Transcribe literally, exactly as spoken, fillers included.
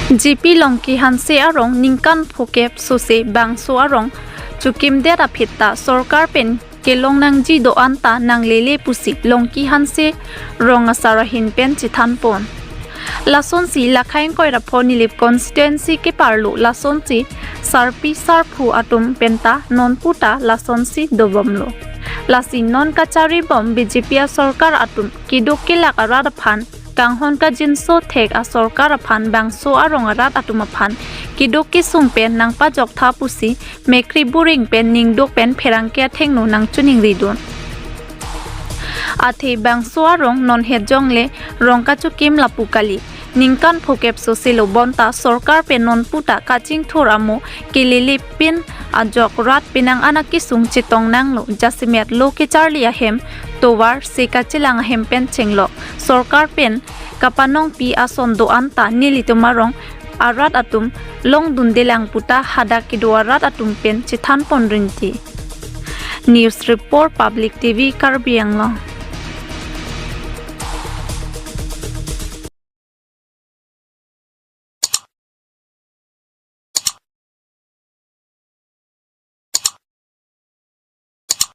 J P Longki Hanse arong ningkan phokep sose bangso arong chokimdet aphi ta sorkar pen kelong nangji do-an ta nanglele pusi Longki Hanse rong asar ahin pen chethanpon. Lasonsi Lakha ingkoi ra pho Nilip constituency keparlo lasonsi sarpi sarpo atum penta nonpu ta lasonsi dobomlo. Lasi non kacharibom B J P asorkar atum keduk kelak arat aphan kanghon kangjinso thek asorkar aphan bangso arong arat atum aphan keduk kesung pen nangpajok tha pusi mekri buring pen ningduk pen pherangke athengno nangchiningridun. Athe bangso arong non het jongle rong kachokim lapu kali. Ningkan phokep soselo bonta sorkar pen nonpu ta kachingthur amo kelele pin ajok rat penang anak kesung chetong nanglo, jasemet lo kecharli ahem tovar se kachelang ahem pen chenglok sorkar pen kapanongpi ason do-an ta nelitum arong arat atum longdundelang puta hadak kedo arat atum pen chethanpon rinti. News Report, Public T V, Karbi Anglong.